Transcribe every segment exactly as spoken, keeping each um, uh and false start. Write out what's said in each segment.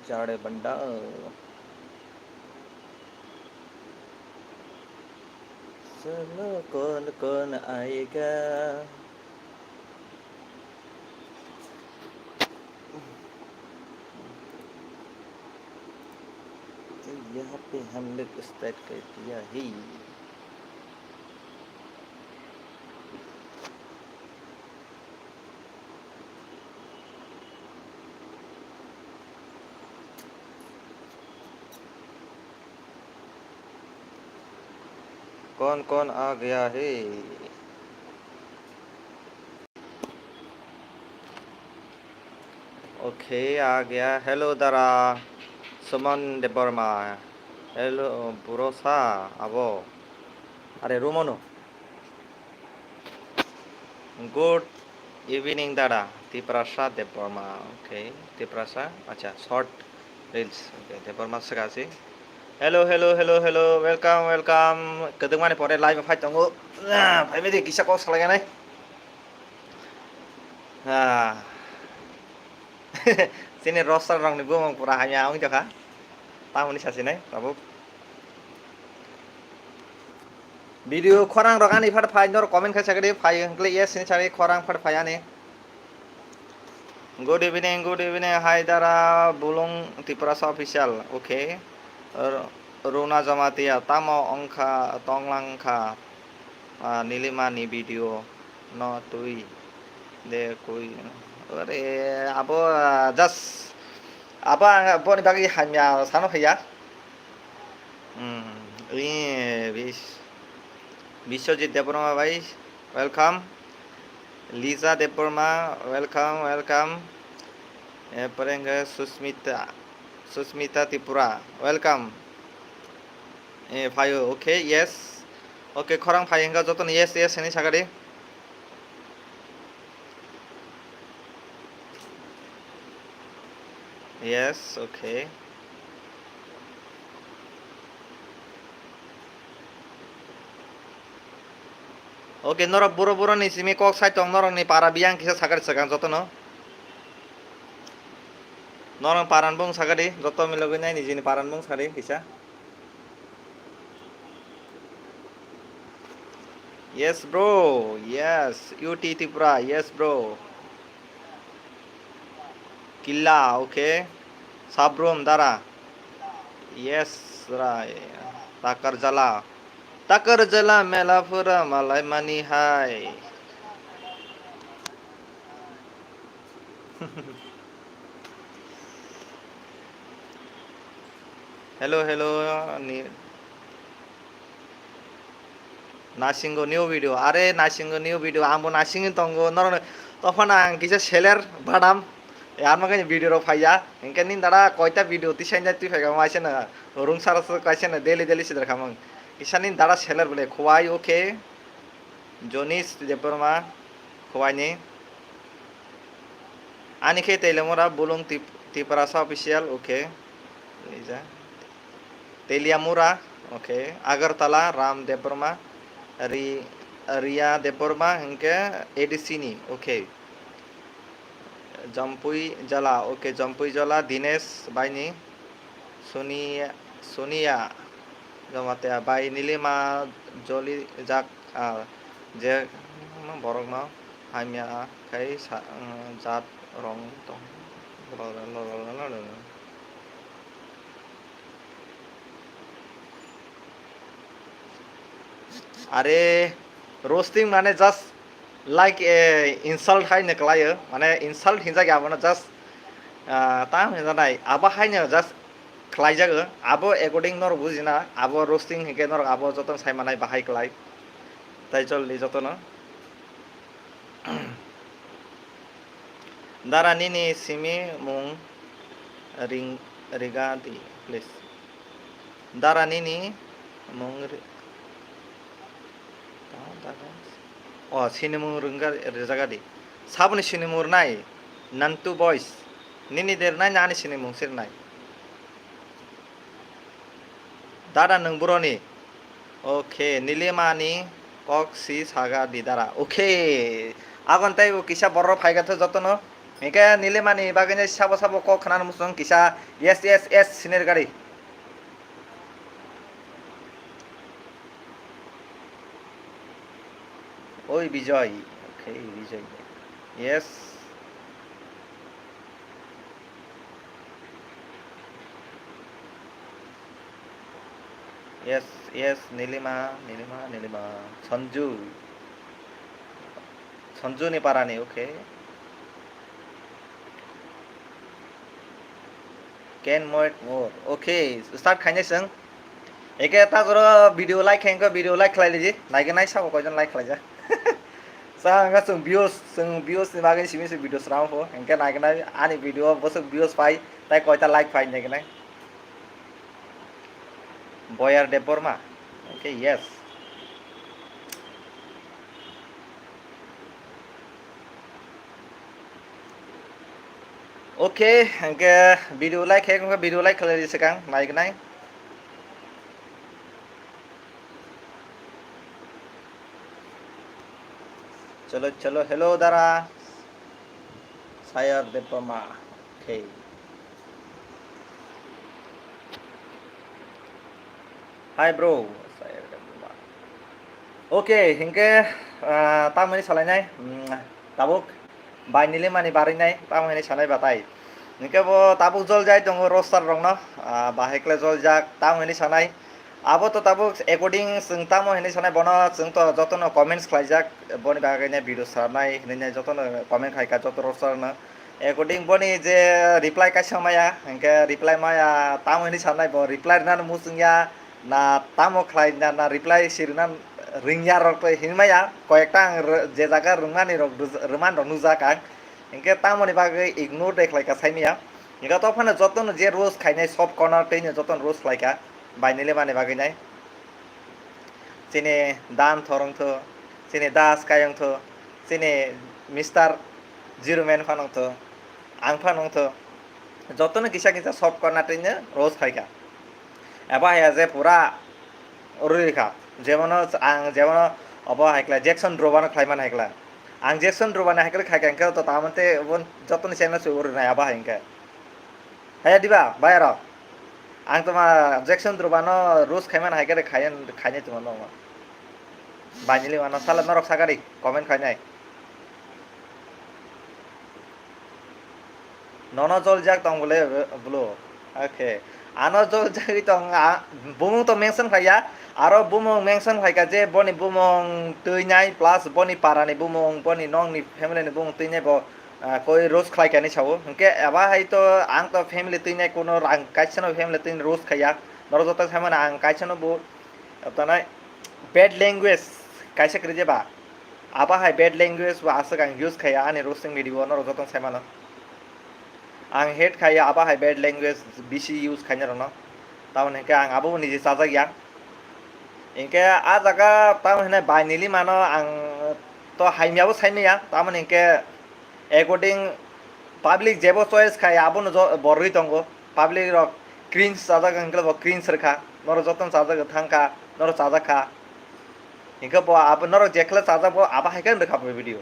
Chare banda. Solo kon kon aega. तो यहाँ पे हम लोग स्टार्ट कर दिया है। कौन कौन आ गया है? Okay, आ गया। Hello, Dara Suman Debbarma. Hello, Burosa, abo. Are, Rumono. Good evening, Dara. Tiprasa Debbarma. Okay, Tiprasa. Acha, short reels. Okay, Debbarma swkasi. Hello, hello, hello, hello. Welcome, welcome. Kwdwkmani pore live phai tongo. Ah, phai midi kisa kok salai ganai. Ah. Chini roster rokni bumung pura hamya wng tokha. Tamoni sasinai, tabuk. Video khorang rok ani phat phai, nor comment khai sakadi, phai hwnkhe yes ni sakadi, khorang phat phai ani. Good evening, good evening, hi Dara Bulung Tiprasa official, okay. R-, Runa Jamatia, tamo wngkha, tonglang kha, ah, Nilima ni video no twi de koi, ore, abo, ah, just, abo ang boni bagwi hamya sano phaiya. Hmm, i, bis-, Biswajit Debbarma bhai, welcome. Lisa Debbarma, welcome, welcome. Erpore hwnkhe Susmita, Susmita Tripura, welcome. Eh, phaio, okay, yes. Okay, khorang phai hwnkha jotono yes, yes hwnwi sakadi. Yes, okay. Okay, norok buro buro ni simi kok sai tong, norok ni para biyang kisa sakari swkang jotono. Norok para ni bung sakari, joto milogwi nai nijini para ni bung sakari kisa. Yes, bro. Yes. U T Tripura. Yes, bro. Killa, okay. Sabrum, Dara. Yes, Rai. Takar Jala. Takar Jala, mela pura malai mani hai. Hello, hello, ni-, nasingo new video. Are, nasingo new video. Ang bo nasingwi tongo. Norok tophano ang kisa seler badam. E, ang bo video rok phaiya. Hingke nini dara koita video tisai nai twi phaika mo aiseno. Rung sara kaiseno daily, daily sidar khamang. Kisa nini dara seler bole khowai, okay. Jonis Debbarma, Khowai ni. Ani khe Teliamura Bulung Tip-, Tiprasa official, okay. Leija. Teliamura, okay. Agartala, Ram Debbarma, Ri-, Ria Debbarma, hingke A D C ni, okay. Jampui Jala, okay, Jampui Jala, Dinesh Baini, Sonia, Sonia Jamatia bai Nilima Joli jak, ah, je borokno hamya khai sa, ah, jat rong tong. Are, roasting mane just like, eh, insult hai ne kwlaio, mane insult hinjak ya abono just, ah, tamo hinjanai, abo hai no just khlaijago, abo according norok bujina, abo roasting hinkhe norok abo jotono sai manai bahai kwlai, tai chol di jotono. Dara nini simi mung ring-, riga di, please. Dara nini mung ri-, ta, dara. Oh, sinimung rwngga, rwjaga di. Saboni sinimung rwnai, Nantu Boys. Nini de rwnai, ani sinimung se rwnai. Dada nwng buroni. Okay, Nilimani kok si saga di dara. Okay. Agon tei bo kisa borok phaikha tho jotono. Hingke Nilimani bagwino sabo sabo kok khwnani muchung kisa yes, yes, yes, siner gari. Oi Bijoy, okay, Bijoy. Yes. Yes, yes, Nilima, Nilima, Nilima. Sanju. Sanju ni parani, okay. Can wait more. Okay, start khainai chwng. Eke ta jora video like khainai, video like khlai liji. Naigenai sabo koijon like khlaijak. Sa ang chwng views, chwng views ni bagwi simi se video sram pho. Hingke naigenai ani video bosok views pai, tai koita like pai naigenai. Boyar Debbarma. Okay, yes. Okay, hingke video like khe, video like khlai di sekang, naigenai. Cholo, cholo, hello, dara. Sayar Debbarma. Okay. Hi, bro. Sayar Debbarma. Okay, hingke, ah, tamoni salainai, mm, tabuk bai Nilimani barinai, tamo hinwi sanai batai. Hingke bo tabuk jol jai tongo roaster rokno, ah, bahai kle jol jak, tamo hinwi sanai. Abo to tabuk according chwng tamo hinwi sanai bono, chwng to jotono comments khlaijak, boni bagwi ne video swnamnai hinwi ne jotono comment khaika joto roaster no. According boni je reply kaisa maya, hingke reply maya, tamo hinwi sanai bo reply rwnani muchung ya, na tamo khlai na, na reply si rwna ringya rok to hinmaya, koyekta ang r-, je jaga rwmani rok rwj-, rwman rok nujak ang, hingke tamoni bagwi ignore de khlaika saimaya, hingke to phano jotono je roast khainai sob corner teino jotono roast khlaika, bai Nilimani bagwi nai. Chini Dan Thor wngtho, chini Das Kai wngtho, chini Mister Zero Man phan wngtho, ang phan wngtho. Jotono kisa kisa sob corner teino roast khaika. Abo haya je pura rwi kha. Jemono ang, jemono obo hai khlai Jackson Drobano khlai man hai khlai. Ang Jackson Drobano hai khlai khai kha, hingke to tamante bo jotono channel se rwi nai abo hai hingke. Haya diba, bayaro. Ang toma Jackson Drobano roast khaimani hai khe khayan, khainai tongma no. Bai Nilimano sala norok sakari comment khainai. Nono joljak tong bole blo. Okay. Ano joljagwi tong, a, bumung to mention khaiya. Aro bumung mention khaika je boni bumung twinai plus boni parani bumung, boni nongni family ni bumung twinai bo, ah, koi roast khlai kani sao. Hingke aba hai to ang to family twinai kuno rang kaisa no family twinai roast khaiya. Norok joto saimano ang kaisa no bo tanai bad language kaisa kwrwi je ba. Aba hai bad language bo aswk ang use khaiya ani roasting video o norok joto saimano. Ang hate khaiya aba hai bad language bisi use khainai rokno. Tamoni hingke ang abo niji chajak ya. Hingke a jaga tamoni hinai bai Nilimano ang to haimyabo saimaya. Tamoni hingke according public jebo choice khai abono jo-, borwi tongo. Public rok cringe chajak hingke bo cringe rwkha. Norok jotono chajak thangkha, norok chajak kha. Hingke bo abo norok jekhla chajak bo abo hai khe rwkha bo video.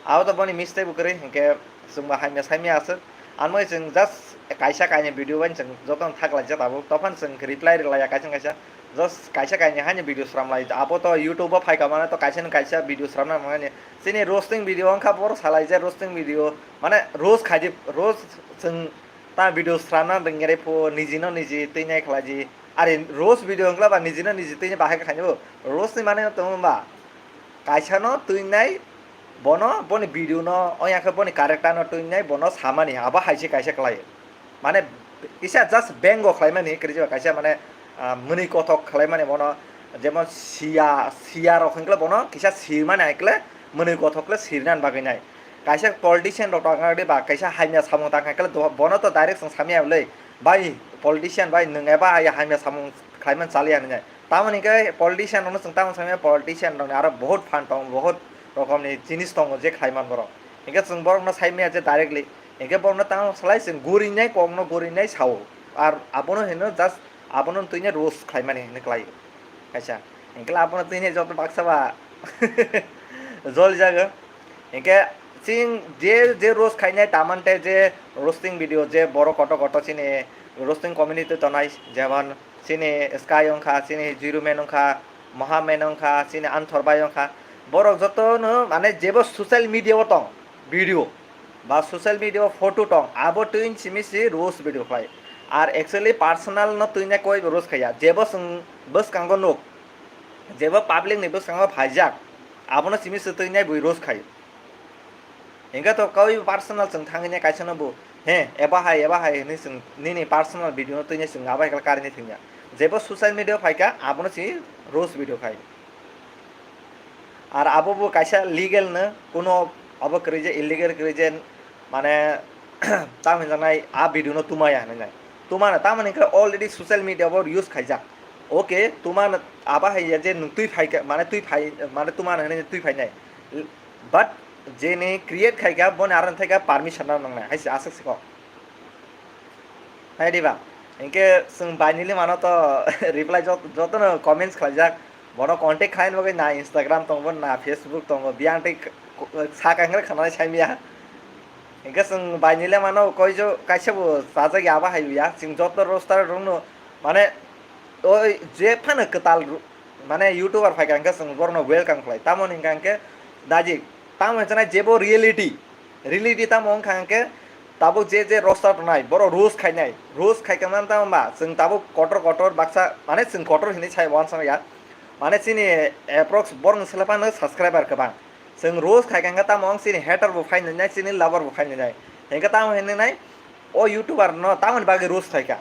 Abo to boni mistake bo kwrwi, hinkhe chwngbo hamya saimya aswk. Anmai chwng just kaisa kainwi video bai chwng jotono thaklaijak tabuk. Tophano chwng reply rwlaiya kaisa kaisa. Just kaisa kainwi haino video sramlai. Abo to YouTube o phaika mano to kaisa ni kaisa video sramna mano. Chini roasting video wngkha, borok salai je roasting video. Mane roast khaidi, roast chwng ta video sramna ringyarai pho, nijino niji twi nai khlaidi. Are roast video wngkha ba nijino niji twi bahai khainai bo. Roast ni mane tongma ba. Kaisa no twinai, bono, boni video no, oya khe boni character no twinai, bono samani, abo hai se kaisa khlai. Mane, kisa just bengo khlaimani, kwrwi ba kaisa mane, ah, mwnwi kothok khlaimani bono, jemon siya, siya rok hwnkhe bono kisa sirmani hai khe mwnwi kothok khe sirnani bagwi nai. Kaisa politician rok tong khe ba kaisa hamya samung tang khe bono to direct chwng samya bwlwi, "Bai, politician bai, nwng eba hai hamya samung khlaiman chaliya," hinwi. Tamoni hingke politician rokno chwng tamoni saimanya, politician rokni aro bohut phan tongo, bohut rokomni jinis tongo je khlaiman borok. Hingke chwng borokno saimanya je directly. Hingke borokno tamo salai chwng gurinai kokno gurinai sao. Ar abono hino just abono twini roast khlaimani hinwi khlai kaisa. Hingke abono twini joto baksa ba joli jago. Hingke Ching je, je roast khainai tamante je roasting video je borok koto koto chini roasting community tonai, jemon chini Sky wngkha, chini Zero Man wngkha, Mohamed wngkha, chini Anthor bai wngkha. Borok jotono mane jebo social media o tong video ba social media o photo tong abo twi simi si roast video khlai. Ar actually personal no twi nai koi roast khaiya, jebo chwng bwskango nuk, jebo public ni bwskango phaijak, abono simi si twi nai bui roast khai. Hingke to kaui personal chwng thangwi ne kaisa no bo, he, eba hai, eba hai hinwi chwng nini personal video no twi ne chwng abo hai khe karini thwngya. Jebo social media o phaikha, abono si roast video khai. Ar abo bo kaisa legal no, kuno abo kwrwi je, illegal kwrwi je, mane, tamo hinjaknai, a video no tumaya hinwi nai. Tumano, tamoni hwnkhe already social media bo use khaijak. Okay, tumano abo hai ya je nwng twi phaikha, mane twi phai, mane tumano hinwi twi phainai. But jeni create khaikha, boni aro thaikha permission rok nangnai, hai se aswk se kok. Hai diba? Hinkhe chwng bainili mano to reply jot-, jotono comments khlaijak. Bono contact khlaina bagwi na Instagram tongo, na Facebook tongo, biyang tei k-, k-, saka hinkhe khwnai saimya. Hinkhe chwng bainili mano koijo kaisa bo chajak ya abo hai ya. Chwng joto roaster rokno mane oi je phano kwtal ru-, mane YouTuber phaikha hinkhe chwng borokno welcome khlai. Tamoni hinkha hinkhe dajik. Tamo hinkhe na jebo reality. Reality tamo wngkha hinkhe tabuk je je roaster tongnai, borok roast khainai. Roast khaikha man tamo ba chwng tabuk kotor kotor baksa, mane chwng kotor hinwi sai wansong ya. Mane chini approx borokni sele phano subscriber kwbang. Chwng roast khaikha hinkhe tamo wng chini hater bo phainai nai, chini lover bo phainai nai. Hinkhe tamo hinwi nai, o YouTuber no tamoni bagwi roast khaikha.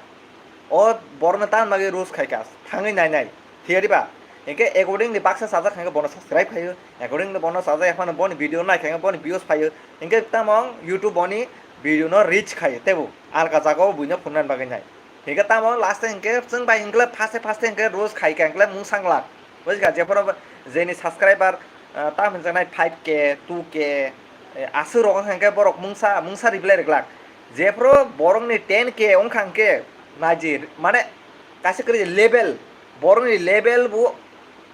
O borokno tamoni bagwi roast khaikha, thangwi nai nai. Thik ari ba? Hinkhe accordingly baksa sajak hinkhe bono subscribe khaio, accordingly bono sajak ya phano boni video nai kha hinkhe boni views phaio. Hinkhe tamo wng YouTube boni video no reach khaio, tebo alka jagao buino phunuknani bagwi nai. Hinkhe tamo last hinkhe chwng bai hinkhe phaste phaste hinkhe roast khaikha hinkhe mungsa glak. Buji kha, jephuru jeni subscriber, ah, tamo hinjaknai five K, two K, eh, aswk rok wngkha hinkhe borok mungsa, mungsa reply rwglak. Jephuru borokni ten K wngkha hinkhe naiji, mane kaisa kwrwi level, borokni level bo,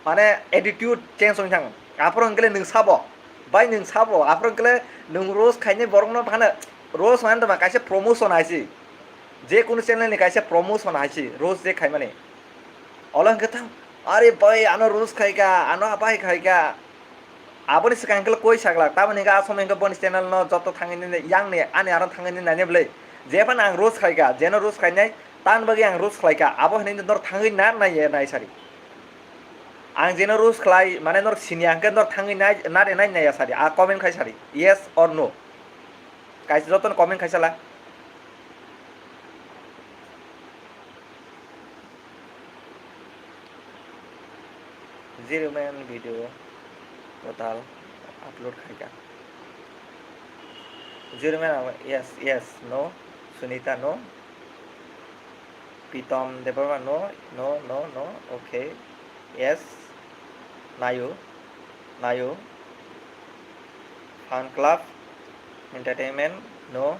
mane attitude change wngkha. Aphuru hinkhe nwng sabo, bai nwng sabo, aphuru hinkhe nwng roast khainai borokno phano roast mane tongma kaisa promotion hai se. Je kunu channel ni kaisa promotion hai se, roast je khaimani. Olo hwnkhe thang, "Are bhai, ano roast khaikha, ano apai khaikha." Aboni swkang hwnkhe koi saglak, tamoni hwnkhe a somoi hwnkhe boni channel no joto thangwi nini, yang ni, ani aro thangwi nini nai bwlwi. Jephano ang roast khaikha, jeno roast khainai, tamoni bagwi ang roast khlaikha, abo hinwi norok thangwi nar nai ya nai sari. Ang jeno roast khlai, mane norok siniya hwnkhe norok thangwi nai, nar ya nai nai ya sari, a comment khai sari, yes or no? Kaisa jotono comment khai sala. Zero Man video total upload khaikha. Zero Man, yes, yes, no. Sunita, no. Pritom Debbarma, no, no, no, no. Okay. Yes. Nayo. Nayo. Fan Club Entertainment, no.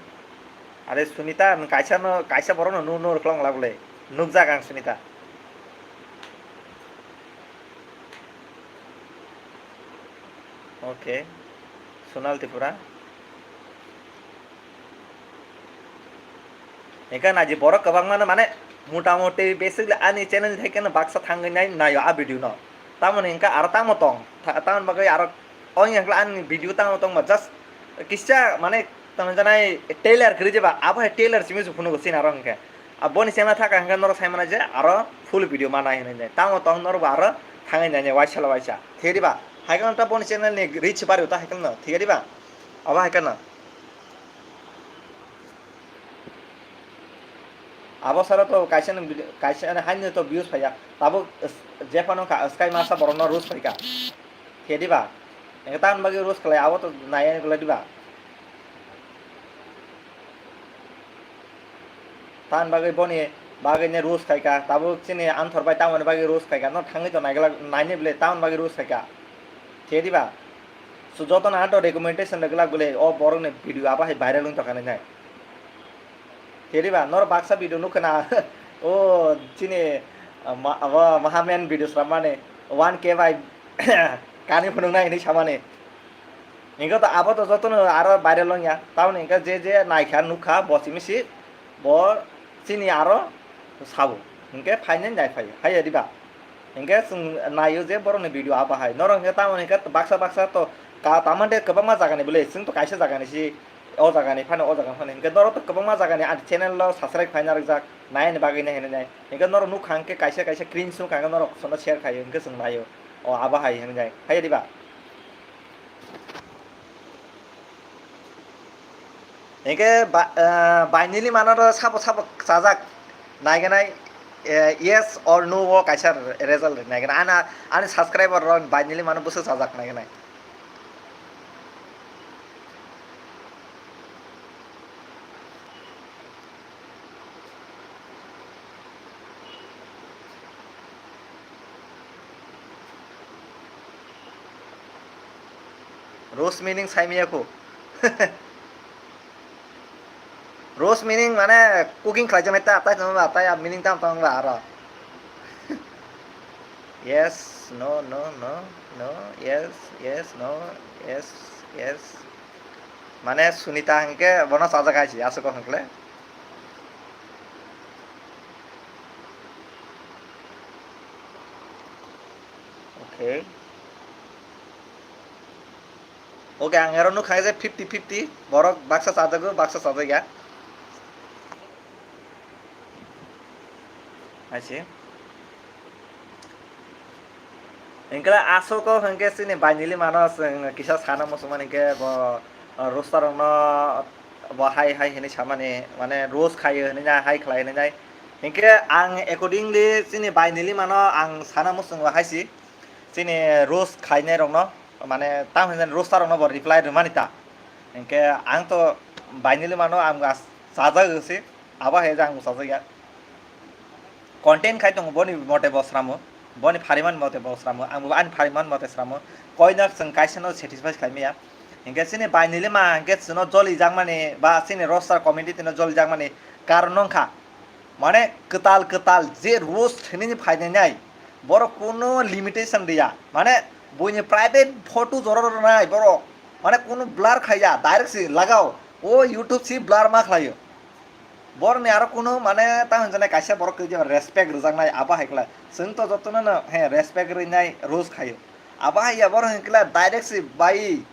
Are Sunita, nwng kaisa no, kaisa borok no, no, no, rwkhlong la bole. Nukjak ang Sunita. Okay. Sonal Tripura. Hingke naji borok kwbangmano mane mota moti basically ani channel ni thai khe baksa thangwi nai naio a video no. Tamoni hingke aro tamo tong. Tha-, tamoni bagwi aro o hingke ani video tamo tong ba just kisa mane tamo janai trailer kwrwi jeba abo hai trailer simi se phunugo sini aro hingke. Aboni channel thaka hingke norok sai mano je aro full video manai hinui nai. Tamo tong norok bo aro thangwi nai nai waisa la waisa. Thik ri ba? Hai khe ta boni channel ni reach bari ta hai khe no. Thik ri ba? Abo hai khe no. Abo sara to kaisa ni video, kaisa ni haino to views phaiya. Tabuk s-, jephano kha, sky masa borokno roast phaikha. Khe diba? Engkhe tamoni bagwi roast khlai, abo to naiya ni khlai diba? Tamoni bagwi boni bagwi ne roast khaikha. Tabuk chini Anthor bai tamoni bagwi roast khaikha. No thangwi to naiglak, naini bwle tamoni bagwi roast khaikha. Khe diba? So jotono ato recommendation rwglak bwle o borokni video abo hai viral wng tongkha nai nai. Khe diba, norok baksa video nukha na, o chini, ah, ma-, abo Mahamen video srammani, one K bai kani phunuknai hinwi samani. Hinkhe to abo to jotono aro viral wngya. Tamoni hinkhe je je naikha nukha bo simi si bo chini aro sabo. Hinkhe phainai nai phaio. Haiya diba? Hinkhe chwng naio je borokni video abo hai. Norok hinkhe tamoni hinkhe baksa baksa to ka tamante kwbangma jagani bwle. Chwng to kaisa jagani si o jagani phano o jagani phano. Hinkhe norok to kwbangma jagani ani channel o subscribe khaina rwjak. Naini bagwi nai hinwi nai. Hinkhe norok nukha hinkhe kaisa kaisa cringe wngkha hinkhe norok sono share khaio hinkhe chwng naio. O abo hai hinwi nai. Haiya diba? Hinkhe ba-, ah, bainili mano ro sabo sabo chajak naiganai, eh, yes or no o kaisa result naiganai. Ana, ani subscriber ro bainili mano bwswk chajak naiganai. Roast meaning sai maya kho. Roast meaning mane cooking khlai jaknai ta, tai tongma, tai meaning tam tong ba aro. Yes, no, no, no, no, yes, yes, no, yes, yes. Mane Sunita hinkhe bono chajak hai si, aswk o hinkhle. Okay. Okay, ang ero nukha je fifty fifty, borok baksa chajago, baksa chajakya. Hai se. Hinkhe aswk o hinkhe chini bainili mano chwng kisa sana muchungmani hinkhe bo, uh, roaster rokno bo hai hai hinwi samani, mane roast khaio hinwi nai, hai khlai hinwi nai. Hinkhe ang accordingly chini bainili mano ang sana muchungo hai se. Chini roast khainai rokno, mane, tamo hinjani roaster rokno bo reply rwmani ta. Hinkhe ang to bainili mano, ang as-, chajak se, abo hai je ang bo chajak ya. Content khai tongo, boni mote bo sramo, boni phariman mote bo sramo, ang bo ani phariman mote sramo. Koino chwng kaisa no satisfy khlai maya. Hinkhe chini bainili ma hinkhe chwngno joli jakmani ba chini roaster community no joli jakmani karon wngkha. Mane kwtal kwtal je roast hinwi phainai nai, borok kuno limitation riya. Mane buini private photo jora rwnai borok. Mane kuno blur khaiya, direct si lagao. O YouTube si blur ma khlaio. Borokni aro kuno mane ta hwnjaknai kaisa borok twi respect rwjaknai abo hai khlai. Chwng to jotono no, he, respect rwnai roast khaio. Abo hai ya borok hwn khlai direct si bai.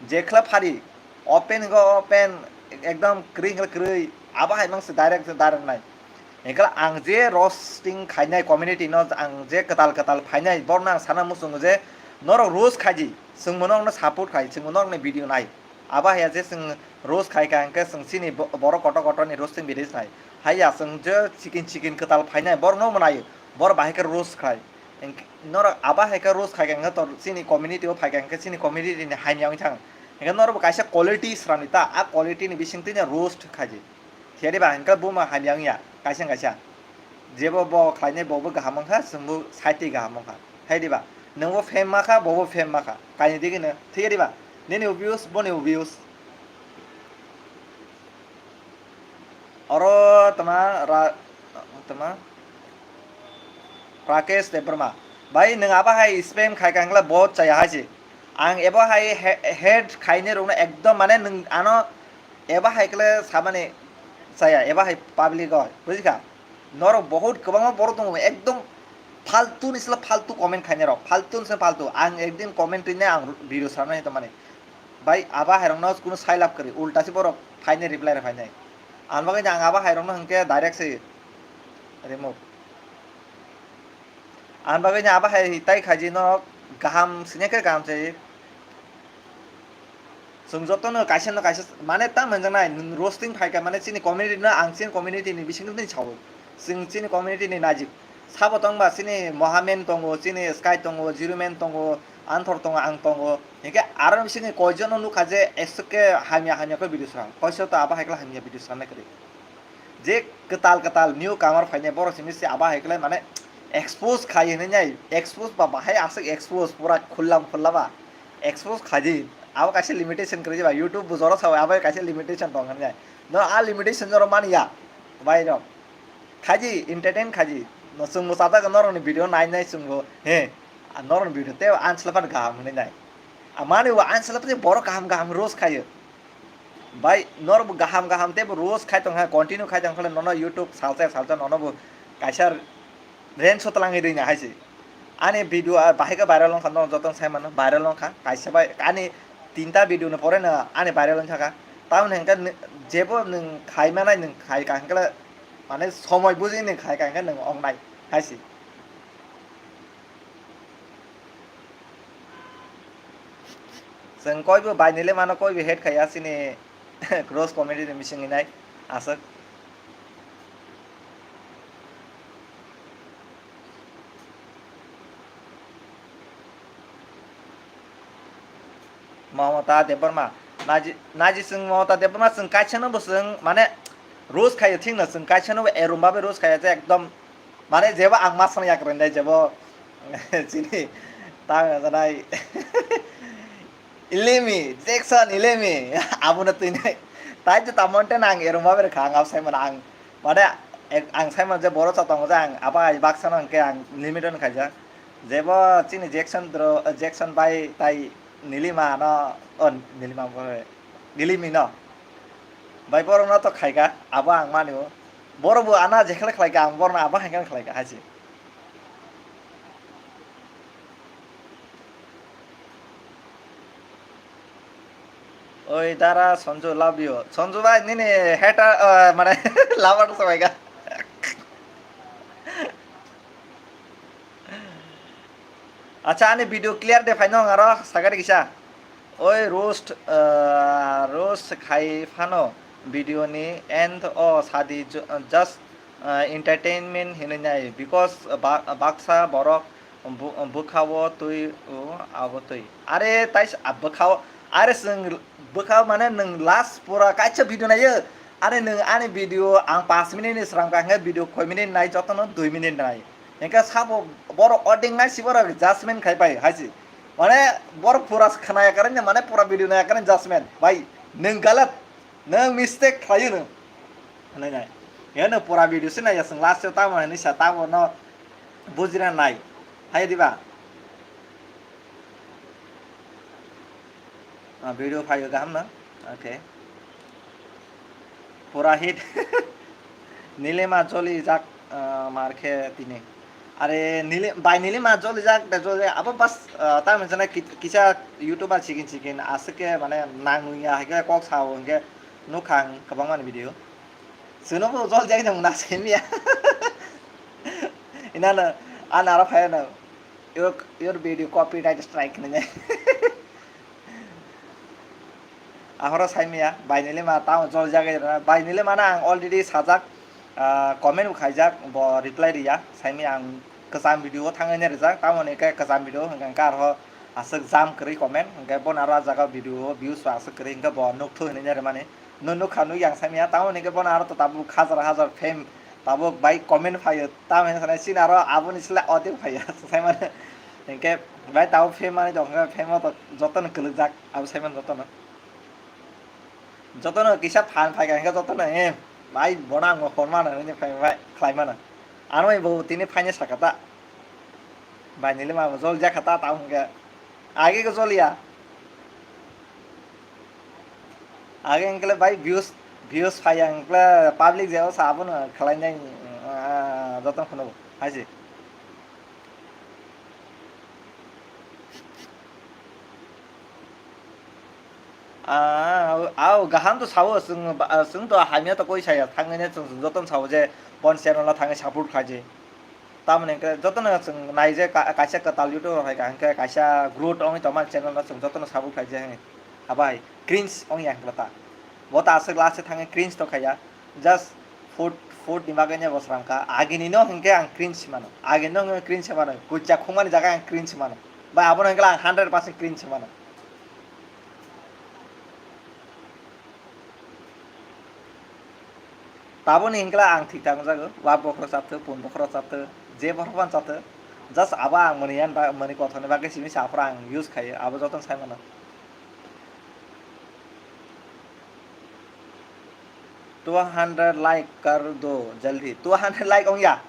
Jekhla phari, open go open, ekdom kwrwi hwnkhe kwrwi, abo hai mang se direct se direct nai. Hwnkhe ang je roasting khainai community no, ang je kwtal kwtal phainai, borno ang sana muchungo je norok roast khaidi, chwng bono norokno support khai, chwng bono norokni video nai. Abo hai ya je chwng roast khai kha hwnkhe chwng chini bo-, borok kotor kotor ni roasting video nai. Hai ya chwng je chicken chicken kwtal phainai, borno mwnai, bor bahai khe roast khai. Hwnkhe norok abo hai khe roast khai kha, hwnkhe to chini community o phai kha, hwnkhe chini community ni hamya wngwi thang. Hwnkhe norok bo kaisa quality srani ta, a quality ni bising twi no roast khaidi. Thiyari ba, hwnkhe buma hamya wngya, kaisa kaisa. Jebo bo khlainai bo bo kaham wngkha, chwngbo side twi kaham wngkha. Hai di ba, nwngbo fame ma kha, bo bo fame ma kha. Kaini digino, thiyari ba, nini views, boni views. Oro tama ra-, tama Rakesh Debbarma. Bhai, nwng abo hai spam khai kha hwnkhe bahut chaya hai se. Ang ebo hai he-, hate khainai rokno ekdom mane nwng ano ebo hai khle samani chaya, ebo hai public o, bujikha? Norok bahut kwbangma borok tongo, ekdom faltu ni sle faltu comment khainai rok, faltu ni sle faltu. Ang ekdin comment rinai ang video sanai tongmani. Bai, abo hairokno kunu sai lab kwrwi, ulta se borok phainai reply rw phainai. Ang bagwi ang abo hairokno hwnkhe direct se remove. Ang bagwi abo hai tai khaji no kaham sini khe kaham se. Chwng jotono kaisa no kaisa mane tam hwnjaknai, nwng roasting phaikha mane chini community no, ang chini community ni bisingtwi sao. Chwng chini community ni najik. Sabo tongba chini Mohamen tongo, chini Sky tongo, Jirumen tongo, Anthor tongo, ang tongo. Hinkhe aro bisingni koijono nukha je eswk khe hamya hamya khe video swnam. Koiso to abo hai khe hamya video swnamnai kwrwi. Je kwtal kwtal newcomer phainai borok simi se abo hai khe mane expose khai hinwi nai, expose ba bahai aswk expose pura khullam khulla ba expose khaidi. Abo kaisa limitation kwrwi ba YouTube bo jora sao abo kaisa limitation tong hinwi nai. No a limitation jora manya bai no. Khaji, entertain khaji. No, chwngbo chajak norokni video nai nai chwngbo, he, a norokni video tei ang swlaiphano kaham hwnwi nai. Amani bo ang salai borok kaham kaham roast khaio. Bai norok bo kaham kaham tei bo roast khai tong kha, continue khai tong kha, nono YouTube salsa salsa nono bo kaisa range o twlangwi rwina hai se. Ani video a bahai khe viral wngkha, nono jotono sai mano, viral wngkha. Kaisa bai ani tinta video ni pore no ani viral wngkha kha. Tamoni hwnkhe ni-, jebo nwng khai manai nwng khai ka hwnkhe mane somoi buji nwng khai ka hwnkhe nwng wngnai hai se. Chwng koibo bai nile mano koibo hate khaiya chini cross comedy ni bisingwi nai aswk. Mamata Debbarma. Naji, naji chwng Mamata Debbarma chwng kaisa no bo chwng mane roast khaio thik no chwng kaisa no bo erom babe roast khaio je ekdom mane jebo ang ma sana yakrwi nai jebo chini ta janai Ilimi, Jackson Ilimi abo no twi nai tai je tamon te nang erom babe kha ang abo sai mano ang mane ek, ang sai mano je boro cha tongo je ang abo ai baksa no hwnkhe ang limit on khaijak. Jebo chini Jackson bro, Jackson bai tai Nilima no, o Nilima bo, Nilimi no. Bai borok no to khaika, abo ang mani o. Borok bo ana jekhele khlaika, ang borok no abo hai khe khlaika, hai se. Oi dara Sanju, love you. Sanju bai, nini hater, ah, mane, lover sabaika. Acha, ani video clear de phaino aro sagari kisa. Oi roast, ah, roast khai phano video ni end o sadi ju-, just, ah, entertainment hinwi nai because ba-, baksa borok bu-, bwkha o twi o abo twi. Are tai s-, ah, bwkha o, are chwng bwkha o mane nwng last pura kaisa video naio. Are nwng ani video ang pash minute ni sram ka hwnkhe video koi minute nai jotono dui minute nai. Hingke sabo borok ording nai si borok judgment khai pai hai si. Mane borok pura khna ya kare mane pura video nai ya kare judgment. Bai, nwng galat, nwng mistake khlai nwng. Hinui nai. He nwng pura video se nai ya chwng last o tamo hinui sa tamo no bujina nai. Hai diba? Ah, video phaio kaham no? Okay. Pura hit. Nilima joli jak, ah, mar khe tini. Are nili-, bai nilima joli jak, de joli, abo bas, ah, ta mensana ki-, kisa YouTuber chikin chikin, aswk khe mane nang nung ya, hai khe kok sao hwnkhe nukha ang kwbangma ni video. Chwngno bo jol jak jang na semiya. Inano, ano aro phai no. Your, your video copyright strike hinwi. Ahoro saimaya, bai nile ma tamo jol jagai rwna. Bai nile mana ang already sajak, ah, comment bo khaijak, bo reply riya. Saimaya ang kwcham video o thangwi ne rijak, tamoni khe kwcham video hwnkhe hwnkhe arho aswk jam kwrwi comment, hwnkhe bono aro ah jaga video o views bo aswk kwrwi hwnkhe bo nukthok hinwi ne rwmani. Nw nukha nukya ang saimaya, tamoni khe bono aro to tabuk hajar hajar fame. Tabuk bai comment phaio, tamo hwnwi sanai, chini aro aboni slai audio phaio, saimano. Hinkhe bai tabuk fame manwi tongkha, fame o to jotono kwlwkjak, abo saimano jotono. Jotono kisa phan phaikha hinkhe jotono, eh, bai bono ang phone mano hinwi phai bai khlai mano. Ano bai bo tini phaina sakha ta. Bai nile ma jol jakha ta, tamo hinkhe. Age ko joliya. Age hwnkhe bai views, views phai ya hwnkhe public jeo sa abono khlainai, ah, joto phano hai se. Ah, au, au, kaham to sao, chwng ba, chwng to hamya to koi saya, thangwi ne chwng joto sao je bon channel o thangwi support khlai je. Tamoni hwnkhe jotono chwng nai je ka-, kaisa kwtal YouTube rok hai ka hwnkhe kaisa growth wngwi tongmani channel no chwng jotono support khlai je hwnwi. Habai cringe wngya hwnkhe ta. Bo ta aswk last thangwi cringe to khaiya. Just food, food ni bagwi no bo srang kha. Agini no hwnkhe ang cringe se mano. Agini no hwnkhe cringe se mano. Kuchia khungmani jaga ang cringe se mano. Bai abono hwnkhe ang hundred percent cringe se mano. Taboni hwnkhe ang thik thang jago, wa bokhorok chatho, pun bokhorok chatho, je bokhorok phano chatho, just abo ang mani yan ba, mani kothoni bagwi simi sa aphuru ang use khaio, abo jotono sai mano. Two hundred like kar do jaldi, two hundred like ongya.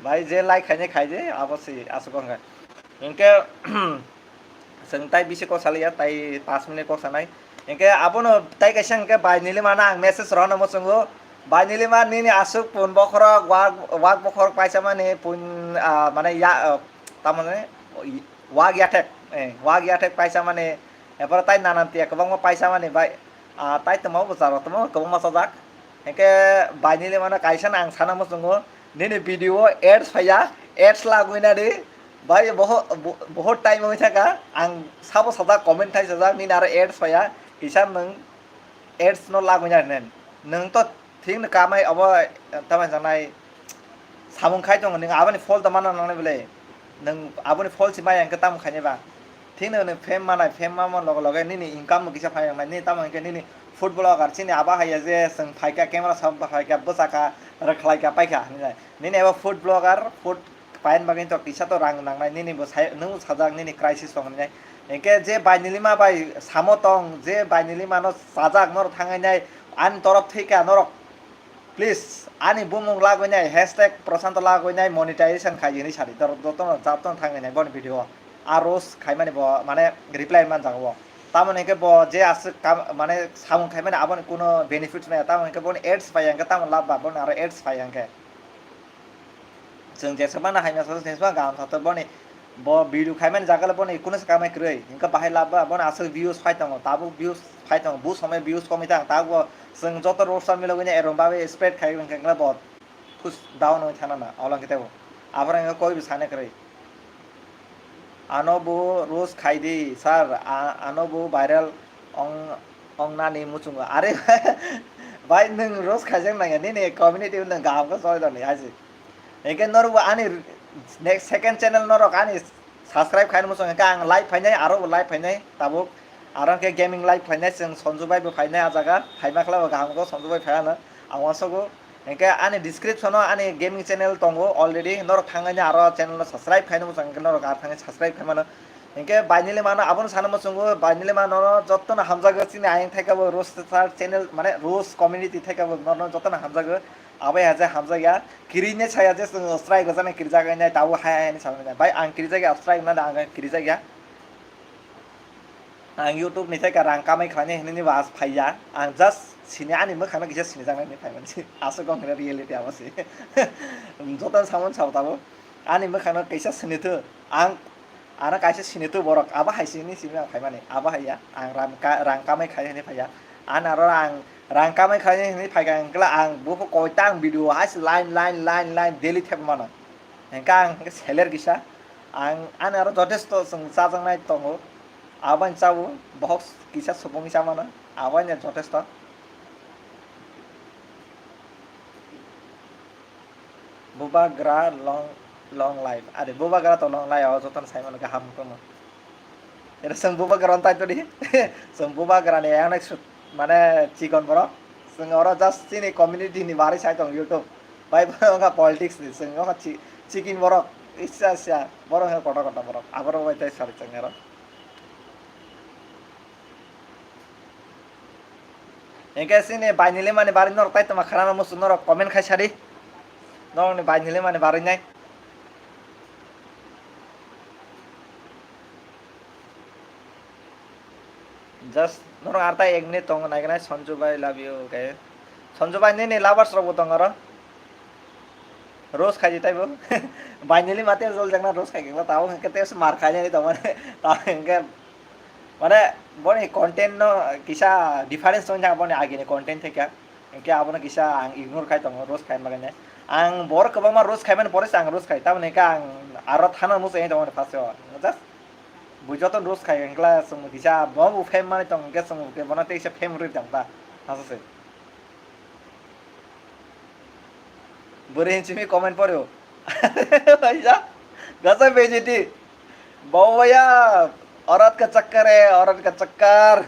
Bhai, je like khainai khaidi, abo se aswk ongkha. Hinkhe chwng tai bisi kok saliya, tai paanch minute kok sanai. Hinkhe abono tai kaisa hinkhe bai Nilima no ang message rohorna muchungo. Bai Nilima, nini aswk pun bokhorok, wak, wak bokhorok paisa mani pun, ah, mane ya, ah, tamoni wak yathek, eh, wak yathek paisa mani, epore tai nanan tiya kwbangma paisa mani bai, ah, tai tongma bo jaro tongma kwbangma chajak. Hinkhe bai Nilima no kaisa no ang sana muchungo, nini video o ads phaiya, ads lagwi nadi, bai boho-, bo-, bohot time wngwi thangkha, ang sabo sajak, comment thai sajak, nini aro ads phaiya, kisa nwng ads no lagwi nadi nen. Nwng to thik no kamai obo, tamo janai samung khai tongo, nwng aboni phol to mana nangnai bwle, nwng aboni phol si maya hinkhe tamo khainai ba? Thik no nwng fame manai, fame mama loge loge nini income bo kisa phai nangnai, nini tamo hinkhe nini food blogger chini abo haiya je chwng phaikha camera sam phaikha bwchakha rwkhlaikha paikha hinwi nai. Nini abo food blogger, food paina bagwi to kisa to rang nangnai, nini bo sai, nwng sajak nini crisis tong hinwi nai. Hinkhe je bai Nilima bai samo tong, je bai Nilima no sajak norok thangwi nai, ani torop thwikha norok. Please, ani bumung lagwi nai, hashtag Prashanto lagwi nai, monetization khai hinwi sadi, dor-, jotono, jotono thangwi nai boni video o. A roast khaimani bo, mane, reply man jago bo. Tamoni hinkhe bo je aswk kam, mane, samung khaimani aboni kuno benefit maya, tamoni hinkhe boni ads phai ya hinkhe, tamo lab ba, boni aro ads phai ya hinkhe. Chwng jeswk mano hai masa jeswk kaham satok boni bo video khaimani jaga le boni kunu se kamai kwrwi, hinkhe bahai lab ba, boni aswk views phai tongo, tabuk views phai tongo, bu somoi views komwi tang, tabuk bo chwng joto roster milogwi no erom bagwi spread khai wngkha khe bo phus down wngwi thana na, olong khe tebo aphuru wngkha koi bo sana kwrwi. Ano bo roast khai di, sir, a-, ano bo viral ong, ong nani muchungo. Are, bai, nwng roast khaijak nangya, nini community nwng kaham khe choli tongni, haji. Hinkhe norokbo ani next second channel norok ani subscribe khaina muchung hinkhe ang live phainai, aro bo live phainai tabuk. Aro hinkhe gaming live phainai, chwng Sonju bai bo phainai ah jaga, phaima khlai bo kaham khe Sonju bai phaiya no, ang uansugo. Hinkhe ani description o ani gaming channel tongo already, norok thangwi aro channel no subscribe khaina muchung hinkhe norok ar thangwi subscribe khaimano. Hinkhe bai Nilima no abono sana muchungo, bai Nilima no jotono hamjago, chini ayang thaikabo roast channel mane roast community thaikabo norno jotono hamjago. Abai haje hamjakya, kirine saya je chwng strike rwjaknai kirjak nai tabuk hai hai hinwi sawi nai. Bai ang kirjak ya, strike nai ang kirjak ya. Ang YouTube ni thai ka rang kamai khlainai hinwi ni bas phaiya. Ang just sini ani mwkhang no kisa sinijaknai hinwi phaimansi. Aswk wng khe reality abo se. Joto samung sao tabuk. Ani mwkhang no kisa sini thu. Ang Ano kaisa sini tu borok, abo hai sini simi ang phaimani, abo hai ya, ang ram ka-, rang kamai khai hinwi phaiya. Ani aro ang rang kamai khai hinwi phaikha, hwnkhe ang buphang koita ang video hai se line, line, line, line daily thep mano. Hwnkhe ang hwnkhe seller kisa, ang ani aro jotesto chwng chajaknai tongo. Abo ani chao, bohok kisa subungni cha mano, abo ani jotesto. Bubagra long, long life. Are, bubagra to long life, o jotono sai mano kaham kono. Ere, chwng bubagra on tai todi. Chwng bubagra ni yang next mane chikon borok. Chwng oro just chini community ni bari sai tong YouTube. Bai borok wngkha politics ni, chwng wngkha chi-, chicken borok. Issa, issa. Borok wngkha kotor kotor borok. Aborok bai tai sari chwng oro. Hingke sini bainili mani bari norok tai tongma khana muchung norok comment khai sadi. Norokni bainili mani bari nai. Just norok arta ek minute tongo naiganai Sanju bhai love you khe. Sanju bhai nini lovers rokbo tongo oro. Roast khaidi taibo. Bainili mate jol jakna roast khai khe tabo hingke te mar khai nai tongmani. Tabo hingke mane boni content no kisa difference tong jak boni agini content theke. Hingke abono kisa ang ignore khai tongo roast khai bagwi nai. Ang bor kwbangma roast khai mani pore se ang roast khai. Tamoni hingke ang aro thana muchung tongmani first o. Just bui joto roast khai hingkla chwng kisa bo bo fame mani tong hingke chwng bono teisa fame rwi tong ta. Hasa se. Bwrwi hinwi simi comment poryo. Waisa, gasa bejiti. Bawaya, orat ka chakkar hai, orat ka chakkar.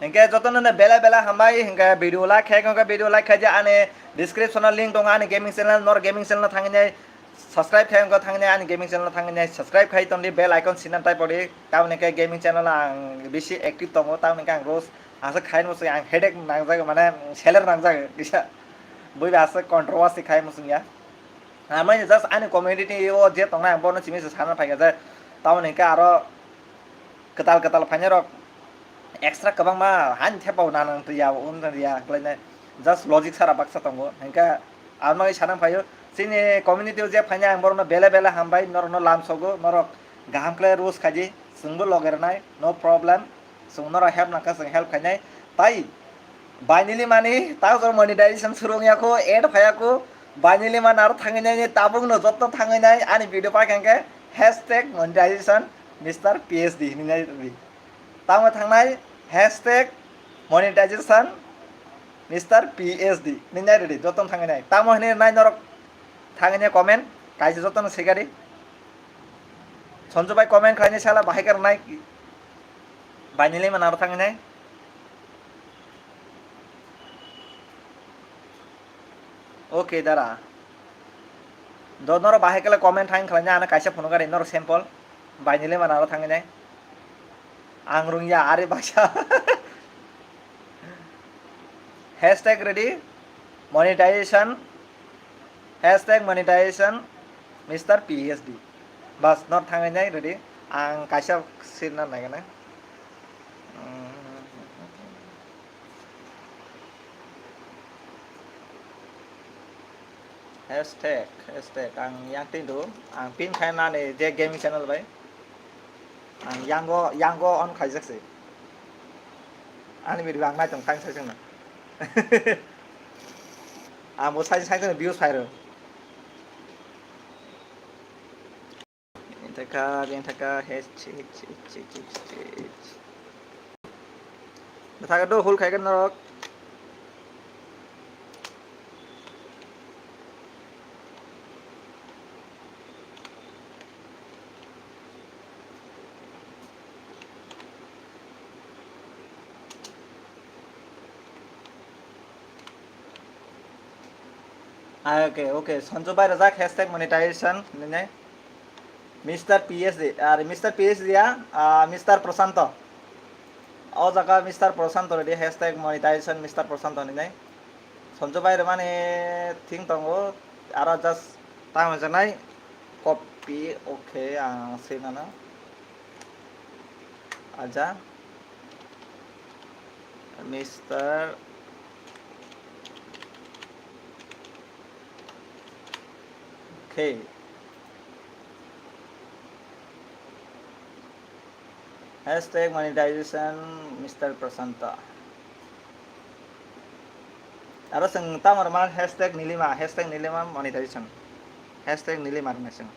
Hingke jotono no belai belai hambai, hingke video like khai, hingke video like khai je ani description o link tongo ani gaming channel, nor gaming channel no thangwi nai. Subscribe khai wngkha thangni ani gaming channel thangni subscribe khai tongdi bell icon sinan tai pori tamni khe gaming channel ang bisi active tongo tamni khe ang roast aswk khai muchung ang headache nangjak mane seler nangjak kisa bui ba aswk controversy khai muchung ya Amai just ani community o je tongnai ang bono simi se sana phaikha je. Tamoni hwnkhe aro kwtal kwtal phainai rok extra kwbangma han thepao nanang twi ya, un ya khlainai. Just logic sara baksa tongo. Hwnkhe ang bai sana phaio. Chini community o je phainai ang borokno bele bele hambai, norokno lamsogo, norok kaham khlai roast khaidi, chwngbo loge rwnai, no problem. Chwng norok help nangkha, chwng help khainai. Tai Bainili mani, ta jor monetization surung yako, ad phayako. Bainili man aro thangwi nai, tabuk no jotto thangwi nai, ani video paikha hwnkhe hashtag monetization Mister P H D hinwi nai rwdi. Tamo thangnai hashtag monetization Mister P H D hinwi nai rwdi, jotto thangwi nai. Tamo hinwi nai norok thangwi nai comment, kaisa jotto no segari. Sonjo bai comment khlainai sala bahai karnai. Bainili man aro thangwi nai. Okay, dara. Do norok bahai kele comment hain khlaina, ano kaisa phunukari norok sample. Bainili man aro thangwi nai. Ang rungya, ari baksa. Hashtag ready, monetization, hashtag monetization, Mister P H D. Bas, norok thangwi nai ready. Ang kaisa sirna nai gana. Hashtag, hashtag, ang yang tindu, ang pin khai nani je gaming channel bai. Ang yango, yango on khaijak se. Ani video ang nai tong thang sai sengna. Ang bo sai sai views phai ro. Thaka, yang thaka, hes, chich, chich, chich, chich, chich. Thaka do hol khai kan norok. Ah, okay, okay. Sonjo bai rajak hashtag monetization nini. Mister P H D, ar Mister P H D ya, ah, Mister Prashanto. O jaga Mister Prashanto ready, hashtag monetization Mister Prashanto hinwi nai. Sonjo bai rwmani thing tongo, aro just tamo janai copy, okay, ang swi mano. Aja. Mister Okay. Hashtag monetization Mister Prasanta. Aro chwng tamo rwma hashtag Nilima, hashtag Nilima monetization. Hashtag Nilima rwna chwng.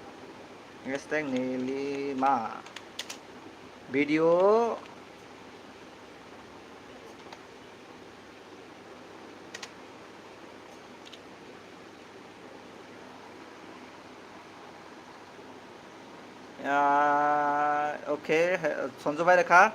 Hashtag Nilima. Video Ah, okay, he-, Sonjo bai rekha.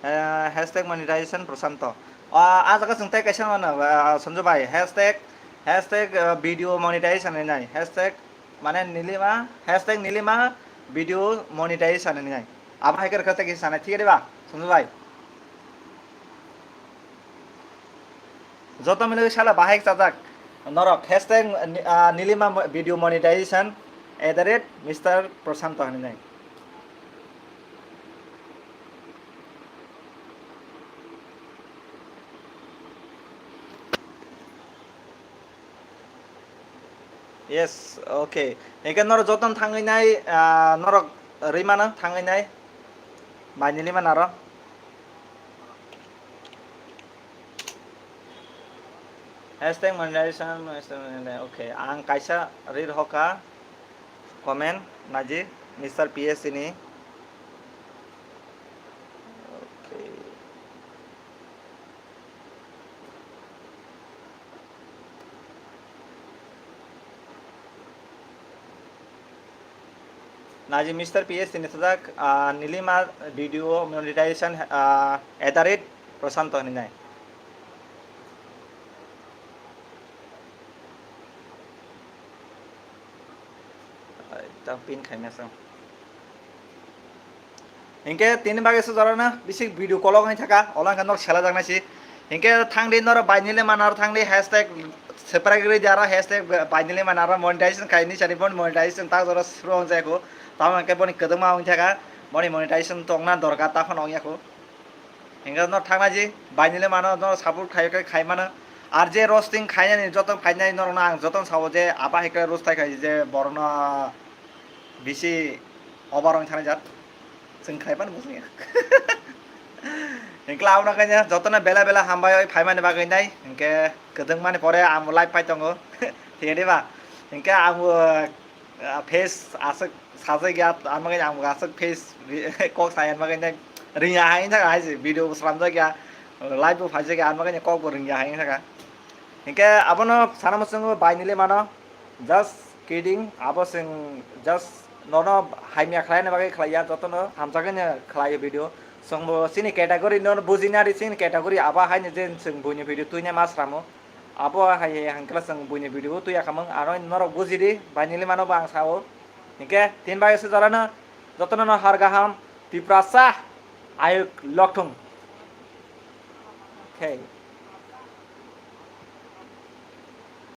Eh, hashtag monetization Prashanto. Ah, ah jaga chwng tei kaisa mano, ah, Sonjo bai. Hashtag, hashtag, ah, video monetization hinwi nai. Hashtag mane Nilima, hashtag Nilima video monetization hinwi nai. Abo hai khe rwkha tei kisa sanai, thik adi ba, Sonjo bai? Joto milwi sala bahai chajak norok, hashtag, ah, Nilima mo-, video monetization at the rate Mister Prashanto hinwi nai. Yes, okay. Hingke norok joton thangwi nai, ah, norok rwi mano thangwi nai. Bai nili mano aro. Hashtag monetization, hashtag monetization, okay. Ang kaisa ri rohorkha comment naji Mister P S C ni. Okay. Naji Mister P S tini sajak, ah, Nilima video monetization, ah, at the rate Prashanto hinwi nai. Ai, tang pin khaina sang. Hingke tini bagwi se jorano bisi video kolok wngwi thaka, ola hingke norok sela jaknai si. Hingke thangdi norok bai nile manaro thangdi hashtag Subscribe rwdi aro hashtag bainili mana aro monetization khaini sani boni monetization tak jora srong jai kho. Tamo hwnkhe boni kwdwma wng thaka, boni monetization tongna dorkar ta phano wng ya kho. Hingke no thangna ji bainili mano no support khai khai khai mano. Ar je roasting khainani joto phainai norokno ang joto sao je aba hai khe roast khai khai je borokno bisi over wng thani jat. Chwng khai pan bujung ya. Hingke abona kanya jotono bela bela hambai oi phaimani bagwi nai. Hingke kwdwng mani pore ang live phai tongo. Thik adi ba? Hingke ang, ah, face aswk sajak ya, ang bagwi ang aswk face ri-, kok sai ang bagwi nai. Ringya hai thaka hai se video bo slamjak ya. Live bo phaijak ya, ang bagwi kok bo ringya hai thaka. Hingke abono sana muchungo bainili mano. Just kidding, abo chwng just nono hamya khlaina bagwi khlaiya, jotono hamjakgwi no khlaio video. Chwngbo chini category no bujina ri, chini category abo haino je chwng buini video tuina ma sramo. Abo hai hangkla chwng buini video tuya khamung, aro norok bujidi, bainili mano bo ang sao. Hingke tin bai se jorano jotono no har gaham, Tiprasa ayuk lokthung. Okay.